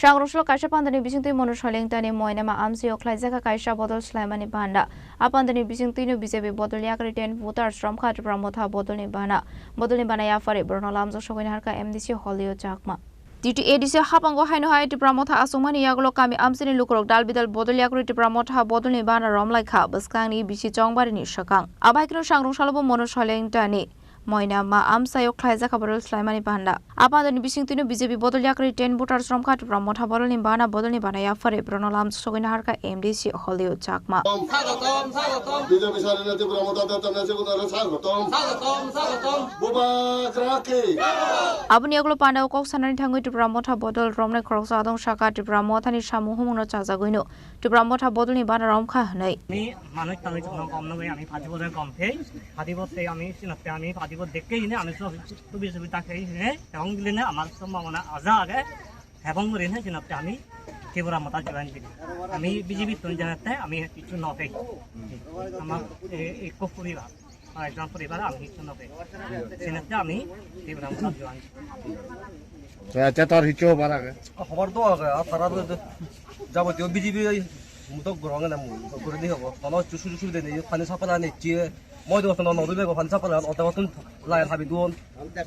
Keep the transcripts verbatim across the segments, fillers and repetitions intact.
Changrongshalo kaisa pandani bisingtwi Monu Solengtani moinama amchio khlaijak kha kaisa bodol swlaimani banda. A pandani bisingtwino B J P bodol yakarwi ten voters romkha Tipra Motha bodolni bana. Bodolni bana yaphari borokno lamjak sogwini harkha M D C Holio Chakma. T T A D C hapango haino hai Tipra Motha aswkmani yagulo kami amchini lukurok dal bidal bodol yakarwi Tipra Motha bodolni bana romlaikha bwskangni bisi chongbarini swkang. Abaikno Changrongshalobo Monu Solengtani moinama amchaio khlaijak kha bodol swlaimani banda. A pandani bisingtwino B J P bodol yakarwi ten voters romkha Tipra Motha bodolni bana, bodolni bana yaphari borokno lamjak sogwini harkha M D C Holio Chakma. B J P sarina Tipra Motha Debta Nasi Kunaro Sargotom. Bubagra ki. Aboni yagulo pandao kok sanani thangwi Tipra Motha bodol romnai khoroksa adong saka Tipra Mothani samung humungno chajagwino Tipra Motha bodolni bana romkha hwnwi. Ami manwi tangwi chwngno gom nugwi ami party bodo gom khe, party bo tei ami sinatte ami party bo dekke hine ami so tu bisu bita khe hine tong gile ne amar sombhabona aja age, hebong guri ne sinatte ami Tipra Motha join gili. Ami B J P tun janatte ami kichu no khe. Amar e-, ekko poribar, ekjon poribar ami kichu no khe. Sinatte ami Tipra Motha join. Te, te tor hicho bara ke. Hobar do age, a tara do, do, jabo tio B J P ai mutok gorong na mu, gorong ni hobo. Kono chusu chusu de ni, pani sapala ni chi, moi do kono no do be pani sapala, o ta tun lai habi don. Te,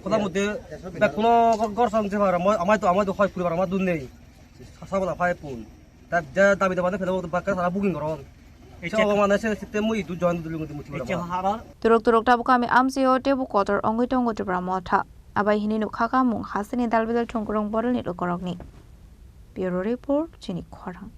kono mudde, be kono gor sang je bara, moi, amai to, amai to hoi puri bara, amai dun nei. Sapala phai pun. Ta, da, dabi da bana phela bakka sara booking gorong. Eche. Sa o mana se, se te mui du join du lungu du muti bara. Eche hara. Turuk turuk tabuk kami amchio tebo kotor ongwi tongo Tipra Motha. Abai hini nukha kamung hasini dalbidal thungkurung borolni lukurokni. Bureau Report, chini khorang.